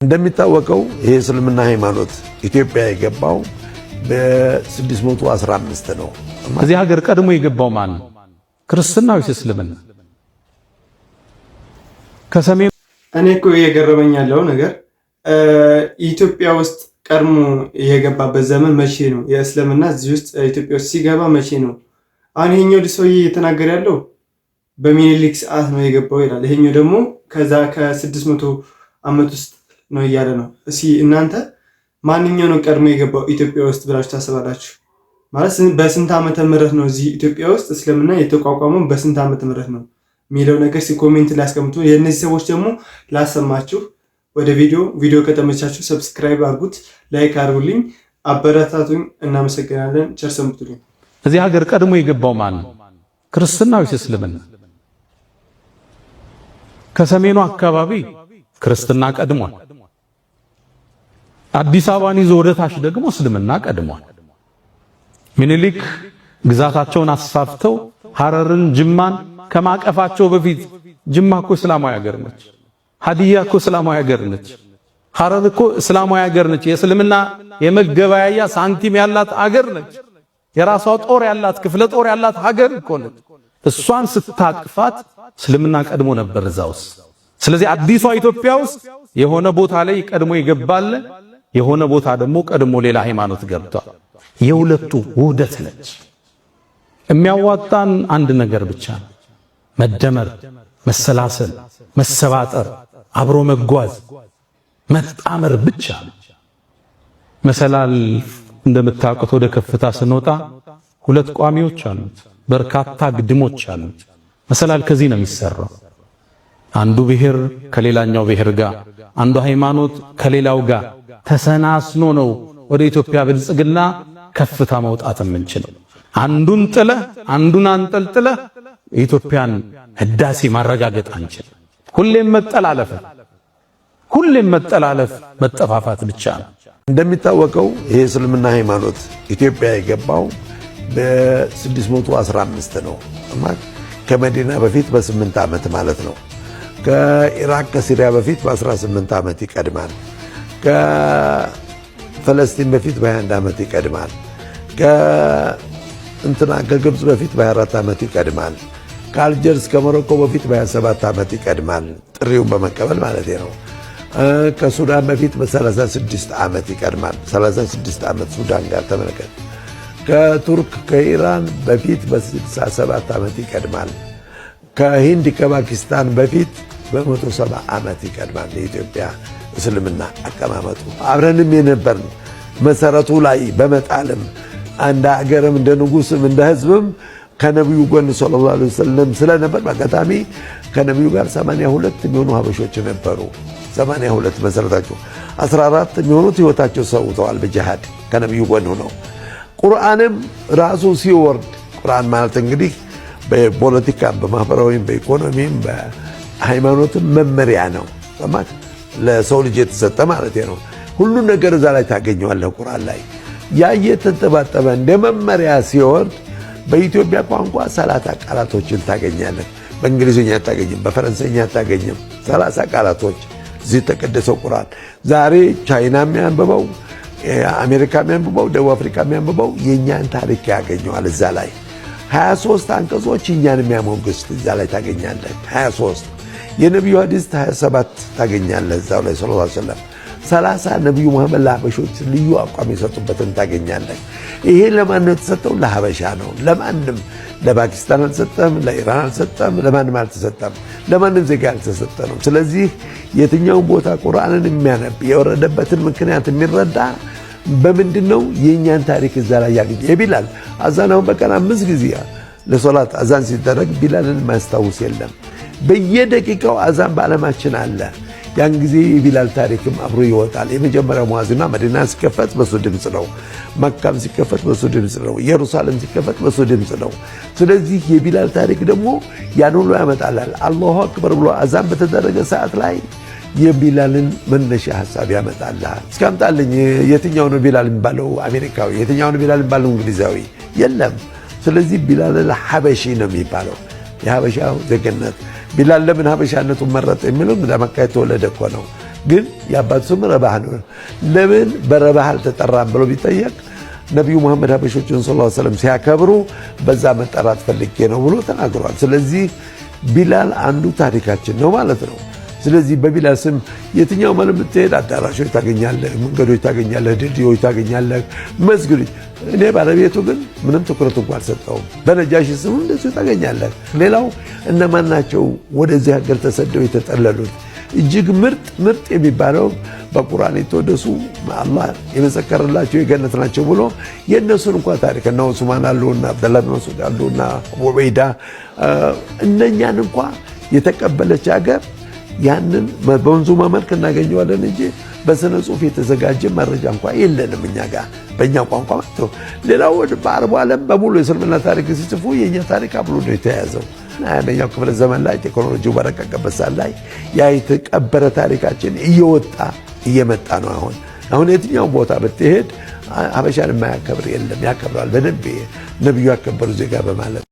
እንደሚታወቀው ይሄ እስልምና ሃይማኖት ኢትዮጵያ የገባው በ615 ነው። እዚህ ሀገር ቀድሞ የገባው ማን ነው? ክርስትና ወይስ እስልምና? ከሰሜን እኔ እኮ እየገረመኝ ያለው ነገር ኢትዮጵያ ውስጥ ቀድሞ የገባበት ዘመን መቼ ነው? የእስልምና እዚህ ውስጥ ኢትዮጵያ ውስጥ ሲገባ መቼ ነው? አሁን ይሄኛው ሰውዬ እየተናገረ ያለው በሚኒሊክ ሰዓት ነው የገባው ይላል። ይሄኛው ደግሞ ከዛ ከ600 ዓመት ውስጥ ነው እያለ ነው። እስኪ እናንተ ማንኛው ነው ቀድሞ የገባው ኢትዮጵያ ውስጥ ብላችሁ ታስባላችሁ? ማለት በስንት ዓመተ ምህረት ነው እዚህ ኢትዮጵያ ውስጥ እስልምና የተቋቋመው፣ በስንት ዓመተ ምህረት ነው የሚለው ነገር comment ላይ አስቀምጡ። የእነዚህ ሰዎች ደግሞ ላሰማችሁ ወደ ቪዲዮ። ቪዲዮ ከተመቻችሁ subscribe አድርጉት፣ like አድርጉልኝ፣ አበረታቱኝ። እናመሰግናለን። ቸር ሰንብቱልኝ። እዚህ ሀገር ቀድሞ የገባው ማን ነው? ክርስትና ወይስ እስልምና? ከሰሜኑ አካባቢ ክርስትና ቀድሟል። አዲስ አበባን ይዞ ወደ ታች ደግሞ እስልምና ቀድሟል። ሚኒሊክ ግዛታቸውን አስፋፍተው ሐረርን፣ ጅማን ከማቀፋቸው በፊት ጅማ እኮ እስላማዊ ሀገር ነች። ሀዲያ እኮ እስላማዊ ሀገር ነች። ሐረር እኮ እስላማዊ ሀገር ነች። የእስልምና የመገበያያ ሳንቲም ያላት አገር ነች። የራሷ ጦር ያላት፣ ክፍለ ጦር ያላት ሀገር እኮ ነች። እሷን ስታቅፋት እስልምና ቀድሞ ነበር እዛ ውስጥ። ስለዚህ አዲሷ ኢትዮጵያ ውስጥ የሆነ ቦታ ላይ ቀድሞ ይገባል፣ የሆነ ቦታ ደግሞ ቀድሞ ሌላ ሃይማኖት ገብቷል። የሁለቱ ውህደት ነች። የሚያዋጣን አንድ ነገር ብቻ ነው። መደመር፣ መሰላሰል፣ መሰባጠር፣ አብሮ መጓዝ፣ መጣመር ብቻ። መሰላል እንደምታውቁት ወደ ከፍታ ስንወጣ ሁለት ቋሚዎች አሉት፣ በርካታ ግድሞች አሉት። መሰላል ከዚህ ነው የሚሰራው። አንዱ ብሔር ከሌላኛው ብሔር ጋር፣ አንዱ ሃይማኖት ከሌላው ጋር ተሰናስኖ ነው ወደ ኢትዮጵያ ብልጽግና ከፍታ መውጣት የምንችለው። አንዱን ጥለህ አንዱን አንጠልጥለህ የኢትዮጵያን ህዳሴ ማረጋገጥ አንችልም። ሁሌም መጠላለፍ፣ ሁሌም መጠላለፍ፣ መጠፋፋት ብቻ ነው። እንደሚታወቀው ይሄ እስልምና ሃይማኖት ኢትዮጵያ የገባው በ615 ነው። ከመዲና በፊት በ8 ዓመት ማለት ነው። ከኢራቅ ከሲሪያ በፊት በ18 ዓመት ይቀድማል። ከፈለስቲን በፊት በ21 ዓመት ይቀድማል። ከእንትና ከግብፅ በፊት በ24 ዓመት ይቀድማል። ከአልጀርስ ከሞሮኮ በፊት በ27 ዓመት ይቀድማል። ጥሪውን በመቀበል ማለት ነው። ከሱዳን በፊት በ36 ዓመት ይቀድማል። 36 ዓመት ሱዳን ጋር ተመልከት። ከቱርክ ከኢራን በፊት በ67 ዓመት ይቀድማል። ከሂንድ ከፓኪስታን በፊት በ170 ዓመት ይቀድማል። የኢትዮጵያ እስልምና አቀማመጡ አብረንም የነበርን መሰረቱ ላይ በመጣልም እንደ ሀገርም እንደ ንጉስም እንደ ህዝብም ከነቢዩ ጎን ሰለላሁ ዐለይሂ ወሰለም ስለነበር በአጋጣሚ ከነቢዩ ጋር 82 የሚሆኑ ሀበሾች ነበሩ። 82 መሰረታቸው 14 የሚሆኑት ህይወታቸው ሰውተዋል በጂሃድ ከነቢዩ ጎን ሆነው። ቁርአንም ራሱ ሲወርድ፣ ቁርአን ማለት እንግዲህ በፖለቲካም በማህበራዊም በኢኮኖሚም በሃይማኖትም መመሪያ ነው። ለሰው ልጅ የተሰጠ ማለት ነው። ሁሉ ነገር እዛ ላይ ታገኘዋለህ ቁርአን ላይ። ያ እየተንጠባጠበ እንደ መመሪያ ሲወርድ በኢትዮጵያ ቋንቋ 30 ቃላቶችን ታገኛለህ። በእንግሊዝኛ አታገኝም፣ በፈረንሳይኛ አታገኝም። 30 ቃላቶች እዚህ የተቀደሰው ቁርአን ዛሬ ቻይና የሚያንብበው፣ አሜሪካ የሚያንብበው፣ ደቡብ አፍሪካ የሚያንብበው የእኛን ታሪክ ያገኘዋል። እዛ ላይ 23 አንቀጾች እኛን የሚያሞግስ እዛ ላይ ታገኛለህ። 23 የነቢዩ ሐዲስ 27 ታገኛለህ እዛው ላይ ሰለላሁ ዐለይሂ ወሰለም። 30 ነቢዩ መሐመድ ለሀበሾች ልዩ አቋም የሰጡበትን ታገኛለህ። ይሄ ለማን ነው የተሰጠው? ለሀበሻ ነው። ለማንም፣ ለፓኪስታን አልተሰጠም፣ ለኢራን አልተሰጠም፣ ለማንም አልተሰጠም፣ ለማንም ዜጋ አልተሰጠ ነው። ስለዚህ የትኛውን ቦታ ቁርአንን የሚያነብ፣ የወረደበትን ምክንያት የሚረዳ በምንድን ነው የእኛን ታሪክ እዛ ላይ ያገኘ። የቢላል አዛን አሁን በቀን 5 ጊዜ ለሶላት አዛን ሲደረግ ቢላልን የማያስታውስ የለም። በየደቂቃው አዛን በዓለማችን አለ። ያን ጊዜ የቢላል ታሪክም አብሮ ይወጣል። የመጀመሪያው ሙአዚና መዲና ሲከፈት በሱ ድምፅ ነው። መካም ሲከፈት በሱ ድምፅ ነው። ኢየሩሳሌም ሲከፈት በሱ ድምፅ ነው። ስለዚህ የቢላል ታሪክ ደግሞ ያን ሁሉ ያመጣላል። አላሁ አክበር ብሎ አዛን በተደረገ ሰዓት ላይ የቢላልን መነሻ ሀሳብ ያመጣልሃል። እስካምጣልኝ የትኛው ነው ቢላል የሚባለው አሜሪካዊ፣ የትኛው ነው ቢላል የሚባለው እንግሊዛዊ? የለም። ስለዚህ ቢላል ሐበሺ ነው የሚባለው፣ የሀበሻው ዜግነት። ቢላል ለምን ሀበሻነቱን መረጠ የሚለው እንግዲህ መካ የተወለደ እኮ ነው። ግን የአባቱ ስም ረባህ ነው። ለምን በረባህ አልተጠራም ብሎ ቢጠየቅ ነቢዩ መሐመድ ሀበሾችን صلى الله عليه وسلم ሲያከብሩ በዛ መጠራት ፈልጌ ነው ብሎ ተናግሯል። ስለዚህ ቢላል አንዱ ታሪካችን ነው ማለት ነው። ስለዚህ በቢላል ስም የትኛው መልም ብትሄድ አዳራሾች ታገኛለህ፣ መንገዶች ታገኛለህ፣ ድልድዮች ታገኛለህ፣ መስጊዶች። እኔ ባለቤቱ ግን ምንም ትኩረት እንኳ አልሰጠውም። በነጃሺ ስም እንደዚሁ ታገኛለህ። ሌላው እነማን ናቸው ወደዚህ ሀገር ተሰደው የተጠለሉት? እጅግ ምርጥ ምርጥ የሚባለው በቁርአን የተወደሱ አላህ የመሰከረላቸው የገነት ናቸው ብሎ የእነሱን እንኳ ታሪክ እነ ዑስማን አሉ እና አብደላ ብን መስዑድ አሉ እና አቡ ዑበይዳ እነኛን እንኳ የተቀበለች ሀገር ያንን በመንዙማ መልክ እናገኘዋለን እንጂ በስነ ጽሁፍ የተዘጋጀ መረጃ እንኳ የለንም እኛ ጋር በእኛ ቋንቋ ማለት ነው። ሌላው በአረቡ ዓለም በሙሉ የእስልምና ታሪክ ሲጽፉ የእኛ ታሪክ አብሮ ነው የተያዘው። 21ኛው ክፍለ ዘመን ላይ ቴክኖሎጂው በረቀቀበት ሰዓት ላይ ያ የተቀበረ ታሪካችን እየወጣ እየመጣ ነው። አሁን አሁን የትኛው ቦታ ብትሄድ ሀበሻን የማያከብር የለም፣ ያከብራል በደንብ ነብዩ ያከበሩ ዜጋ በማለት።